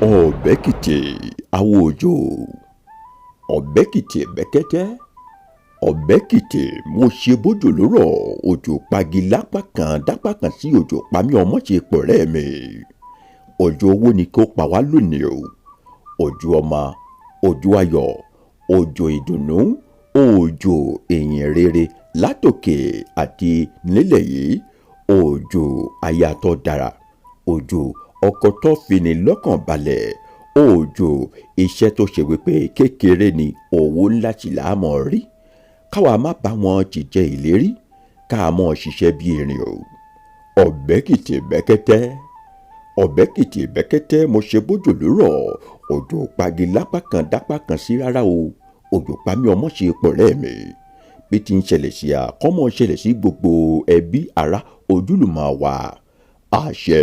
Ọ̀bẹ́kìtì awo òjò, ọ̀bẹ́kìtì bẹ́kẹ́tẹ́, ọ̀bẹ́kìtì mo ṣe bójò ló rọ̀, òjò pagi lápá kan dápá kan sí òjò pamí ọmọ ṣe pọ̀rẹ́ mi. Òjò owó ni kó pa wá lónìí o, òjò ọmọ, òjò ayọ̀, òjò ìdùnnú, òjò ìyìn rere látòkè àti nílẹ̀ yìí, òjò aya tó dára, òjò ọkọ tó fini lọ́kàn balẹ̀, òjò iṣẹ́ tó ṣe wípé kékeré ni owó ńlá sì là á mọ̀ rí, káwa má bá wọn jìjẹ ìlérí, ká mọ̀ ṣiṣẹ́ bí erin o. Ọ̀bẹ́kìtì bẹ́kẹ́tẹ́, ọ̀bẹ́kìtì bẹ́kẹ́tẹ́ mo ṣe bójò ló rọ̀, òjò pagi lápá kan dápá kan sí rárá o, òjò pamí ọmọ ṣe pọ̀rẹ́ mi. Bí ti ń ṣẹlẹ̀ sí a kọ́mọ ṣẹlẹ̀ sí gbogbo ẹbí ará ojúlùmọ̀ wa. Àṣẹ.